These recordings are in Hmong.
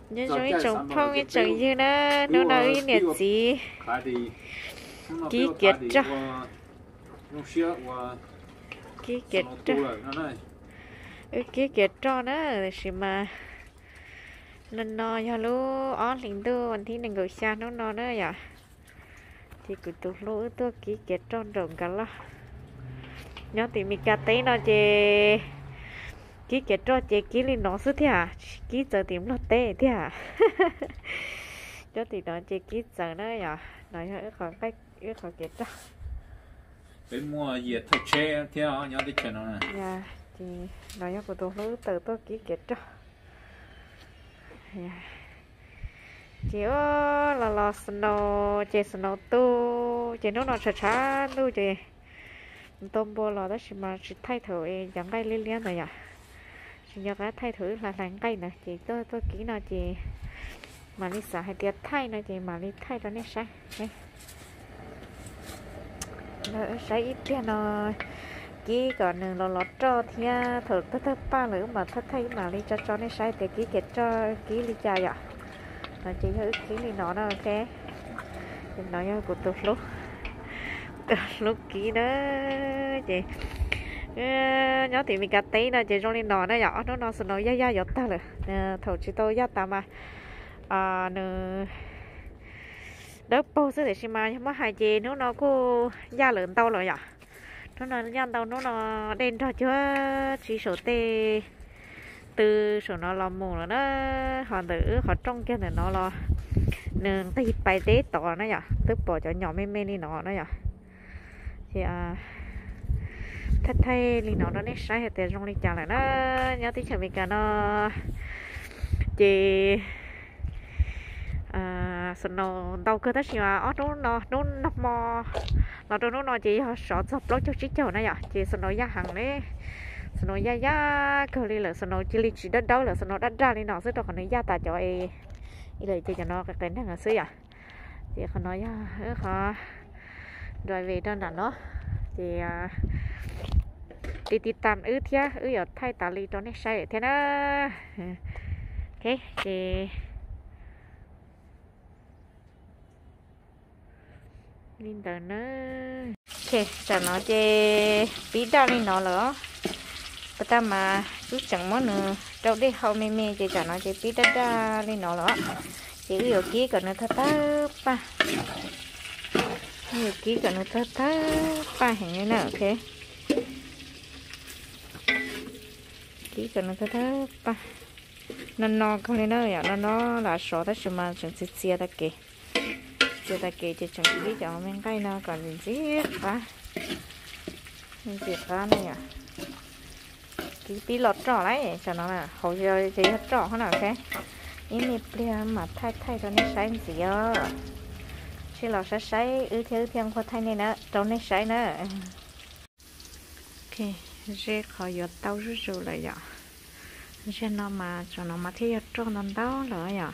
Nyob zoo ib tsoom phooj ib tsoom ywg na, hnub no wb niam txiv kib kiav roj, kib kiav roj, wb kib kiav roj na, tiam sis mas no no yog lub ob hlis ntuj vas thib nees nkaum xya hnub no na yom. Ces kuv tus hlub wb tuaj kib kiav roj nraum nkas loj. Nyob tim Mes Kas teb no ces kib kiav roj ces kib li no xwb thiab, tsis kib txawv tim Nplog teb thiab. Nyob tim no ces kib txawv na yom, no yog wb qhov kiav roj. Peb muaj yias thauj tsheb thiab nyob teb chaws no. Ces no yog kuv tus hlub wb tawm tuaj kib kiav roj. Ces los los snow ces snow tu, ces hnub no tshav tshav ntuj ces nto npua los tab sis mas tsis thaij thaum cov nqaij liab liab ntawd yom. Tsis nco qab thaij thaum wb hlais hlais nqaij ntawd ces tuaj tuaj kib no ces mam li xav hais tias thaij no ces mam li thaij rau nej saib. Saib ib pliag no kib kom nws los los roj thiab thaum tawg tawg paj lawm wb mam thaij thaij wb mam li tso tso nej saib tias kib kiav roj kib li cas yom. No ces yog wb kib li no na, ok. Ces no yog kuv tus hlub, tus hlub kib na. Ces nyob tim Mes Kas teb no ces zoo li no na yom, ob hnub no snow yaj yaj yuav tag lawm. Thaum tsis tau yaj tas mas nws dawb paug xwb tiam sis mas yog muab hais ces hnub no kuj yaj lawm ntau lawm yom. Hnub no yaj ntau, hnub no dej nrog cuag tsis saum tej tw saum no los mus lawm na. Ho ntawm wb qhov rooj kiag ntawm no los nws nqis pais deb tod na yom, twb pom cov nyom me me li no na yom. Ces thaij thaij li no rau nej saib hais tias zoo li cas lawm na. Nyob teb chaws Amelikas no ces snow ntau kawg tab sis mas ob hnub no, hnub no hmo los rau hnub no ces yog sov txog plaub caug tsib caug na yom, ces snow yaj heev li. Snow yaj yaj kawg li lawm, snow cia li tsis dawb dawb lawm, snow daj daj li no xwb rau qhov nws yaj tas cov es lawm ces cov no qias qias neeg xwb yom. Ces qhov no yog wb qhov driveway rau nram no, ces tiv tiv tas wb thiab wb yuav thaij tas li rau nej saib thiab na. Ok, ces li ntawd na. Ok, tam no ces pib daj li no lawm. Pas tas mas wb tseem muab nws rau dej hau me me ces tam no ces pib daj daj li no lawm. Ces wb yuav kib kom nws tawg tawg paj. Wb yuav kib kom nws tawg tawg paj heev li na, ok. Kib kom nws tawg tawg paj. No no kawg li na yom, no no lam sov tab sis mas tseem txias txias tag kev. Txias tag kev ces tseem kib cov me nqaij no kom ntxim ntxim qab. Ntxim qab na yom. Kib pib los roj lawm, tam no hauv ces yog roj hov na, ok. Ib me pliag mam thaij thaij rau nej saib ntxiv os. Seb los saib saib wb thiab wb thiaj nquag thaij nej na, rau nej saib na. Ok, zej qhov yuav tau zuj zus lawm yom. Zej no mas tam no mas thiaj yog roj ntau ntau lawm yom.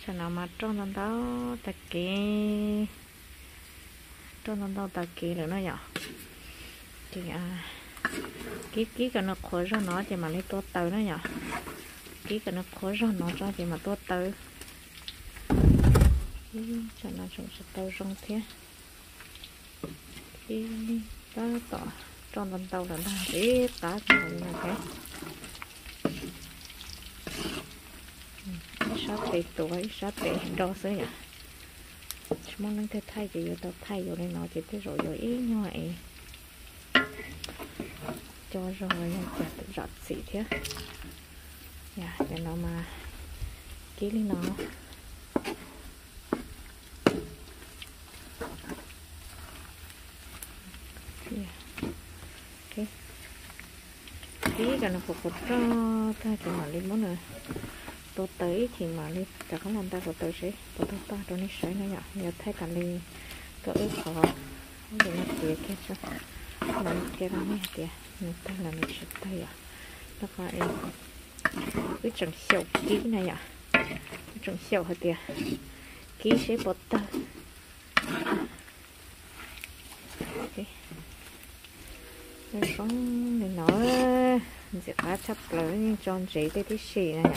Tam no mas roj ntau ntau tag kev, roj ntau ntau tag kev lawm no yom. Ces kib kib kom nws qhuav zog no ces mam li tua taws na yom. Kib kom nws qhuav zog no tso ces mam tua taws. Tam no tseem tsis tau zoo thiab. Ib tab tom roj ntau ntau lawm ntag, ib qab li no thiab. Ib sab tes tuav ib sab tes do xwb yom. Tsis muaj leej twg thaij ces yuav tau thaij yuav li no ces tej zaum yuav ib nyuag es co zog los yog cas zam txim thiab. Yog cov no mas kib li no. Kib kom nws qhuav qhuav roj tag ces mam li muab nws tua taws ib chim mam li rov qab los nta qhuav taws seb puas tau tag rau nej saib na yom. Yog thaij tas li rau wb qhov ub no tiav kiag tso, no kiag rau nej hais tias nws tawg los nws tsis tawg yom. Rau qhov wb tseem xyaum kib na yom, wb tseem xyaum hais tias kib seb puas tawg. Zoo li no, ntxim qab tshaj plaws, yeej tso ntsev tej tib si na yom.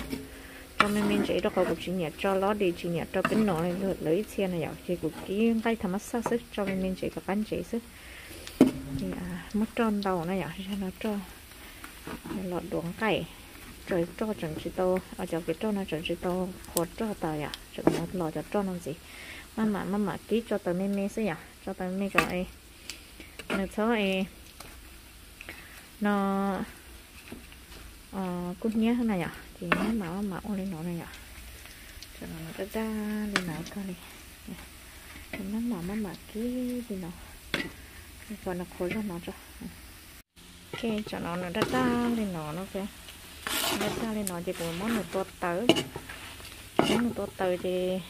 tso me me ntsev rau qhov kuv tsis nyiam tso lob di, tsis nyiam rau peb no li lawv ib txhia na yom, ces kuv kib nqaij thaum mab xaj xwb, tso me me ntsev kom qab ntsev xwb. Ces muab roj ntau na yom, zag no roj los duav nqaij, roj tseem tsis tau, cov kev roj no tseem tsis tau qhuav roj tas yom, tseem los cov roj no ntxiv. Maj mam maj mam kib tso taws me me xwb yom, tso taws me me kom nws txhob no kuj hnyiab na yom, ces maj mam maj mam ua li no na yom. Tsam no nws daj daj li no kawg li, maj mam maj mam kib li no kom nws qhuav zog no tso. Ok, tsam no nws daj daj li no, daj daj li no ces kuv muab nws tua taws, muab nws tua taws ces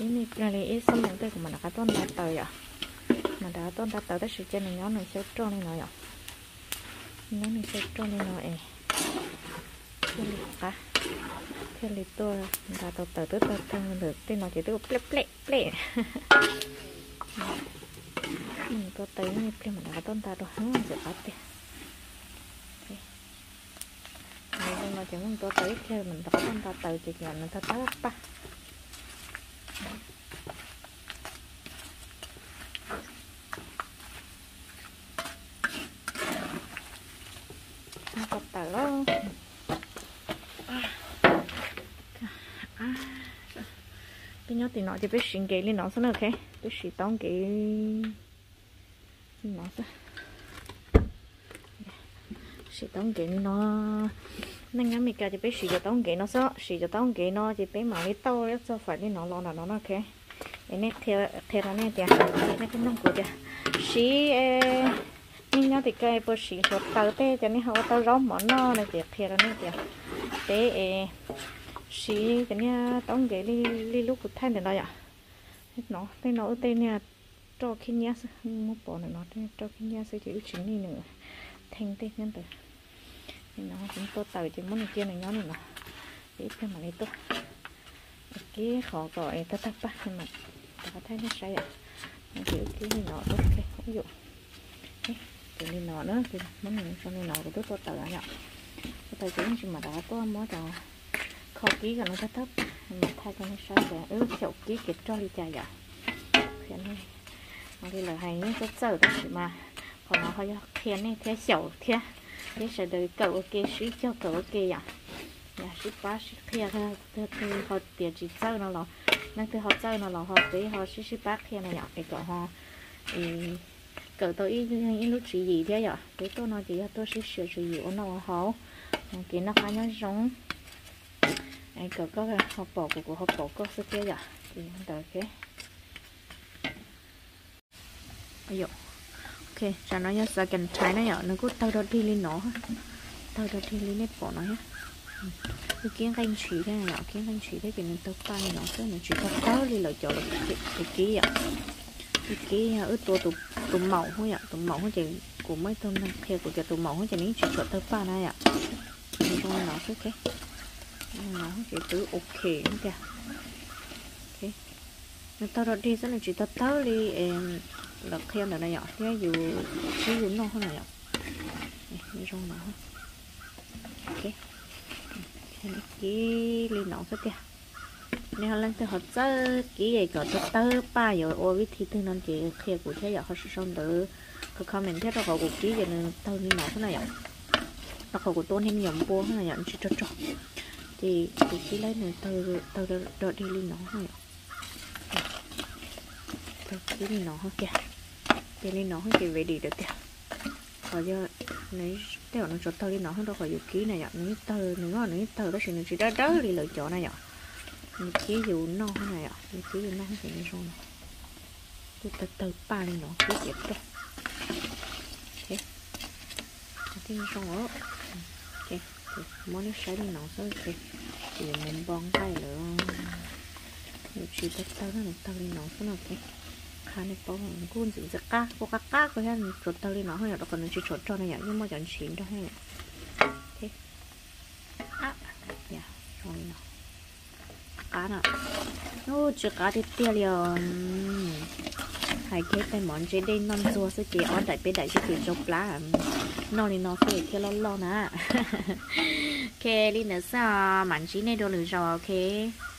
ib me pliag li ib xuab moos tej kuv mam rov qab tuaj nta taws yom, mam rov qab tuaj nta taws tab sis cia nws nyob nws xyaw roj li no yom, nyob nws xyaw roj li no es thiaj li qab, thiaj li tuaj nta tau taws. Twb tau taws ntawm tej no ces twb ua plej plej plej. Tua taws ib me pliag mam rov qab tuaj nta rau ntxim qab tiag. Zoo no ces mus tua taws ib pliag mam rov qab tuaj nta taws ces nws tag tag paj. Tua taws lawm. Peb nyob tim no ces peb siv nkev li no xwb na, ok, peb siv taub nkev li no xwb. Siv taub nkev li no, nej nyob Meskas ces peb siv cov taub nkev no xwb, siv cov taub nkev no ces peb mam li tauj ib txoj fais li no los nram no na, ok. Es nej qhia rau nej tias, nej kuj nug kuv tias siv, nej nyob tim ko puas siv hluav taws tej cov nej ho ua tau zaub mov noj no ces qhia rau nej tias peb es siv cov niag taub nkev li lub kuv thaij ntawm no yom. No tej no wb tej niag roj khib nyiab xwb, muab pov ntawm no tej roj khib nyiab xwb ces wb tsis nij nws theej tej thiab ntawd. Li no kuv tua taws ces muab nws cia nws nyob li no, ces ib pliag mam li tuaj kib qhov kom tag tag paj mam rov qab thaij nej saib yom. No ces wb kib li no, ok, yus. Ces li no na, muab nws zoo li no kuv twb tua taws yom. Tua taws ces yeej tsis mam rov qab tuaj muab cov kho kib kom nws tag tag paj mam thaij rau nej saib tias wb xyaum kib kev roj li cas yom. Qhia nej, li lawv hais yeej txawj txawj tab sis mas qhov no ho yog qhia nej thiab xyaum thiab, peb sawv daws kawm ua ke, sib cog kawm ua ke yom. Yog sib pab sib qhia, leej twg ho tias tsis txawj no los, leej twg ho txawj no los ho peb ho sib sib pab qhia na yom, es kom ho kawm tau ib, ib lub tswv yim thiab yom. Peb tuaj no ces yog tuaj sib xyaw tswv yim ua noj ua haus, kev noj qab nyob zoo. Kom koj ho pom kuv, kuv ho pom koj xwb thiab yom. Ces ntawd, ok. Tsam no yog xav kas thaiv na yom, nws kuj tawg dog dig li no, tawg dog dig li nej pom no thiab. Kuj kib nqaij ntshis thiab yom, kib nqaij ntshis thiab ces nws tawg paj li no xwb, nws tsis tawg tawg li lawv cov, lawv kib yom. Kuj kib, wb tua tus maum hub yom, tus maum hub ces kuv muaj ib tug neeg qhia kuv tias tus maum hub ces nws yeej tsis tshua tawg paj na yom. Nws zoo li no xwb, ok. Zoo li no ces twb ok tiag. Nws tawg dog dig xwb, nws tsis tawg tawg li lawv qhia ntawd na yom, thiab yus sib yus noj na yom. Zoo no, ok. Kib li no xwb tiag. Nej ho leej twg ho txawj kib es kom tawg tawg paj yuav ua vib thi twg no ces qhia kuv thiab yom, ho sau sau ntawv, comment thiab, rau qhov kuv kib ces nws tawg li no xwb na yom. Rau qhov kuv tua niag me nyuam npua xwb na yom, nws tsis rog rog, ces kuv kib lawm nws tawg dog dig li no na yom. Tawg kib li no tiag, ces li no ces ready lawm tiag. Qhov yog nws, tej zaum nws tsuas tawg li no rau qhov yus kib na yom, nws yeej tawg, nws noj nws yeej tawg tab sis nws tsis dawb dawb li lawv cov na yom. Nws kib yus noj na yom, nws kib yus noj ces nws zoo no. Kuj tawg tawg paj li no kib tiav roj. Thiaj zoo. Muab nej saib li no xwb, ces yuav mus npo nqaij lawm. Nws tsis tawg tawg na, nws tawg li no xwb no, qha nej paub, nws kuj ntxim ntxim qab, kuj qab qab kawg thiab, nws tsuas tawg li no xwb yom, rau qhov nws tsis tshua rog na yom, yeej muaj cov ntshis nrog thiab yom. Zoo li no. Qab na. Ub, tsis qab tiag tiag li os. Hais kiag tej mov ntse dej noj ntxuag xwb ces ob daim peb daim xwb ces tsau plab. Noj li no xwb thiaj loj loj na. Ok, li ntawd xwb os, mam ntsib nej dua lwm zaus, ok.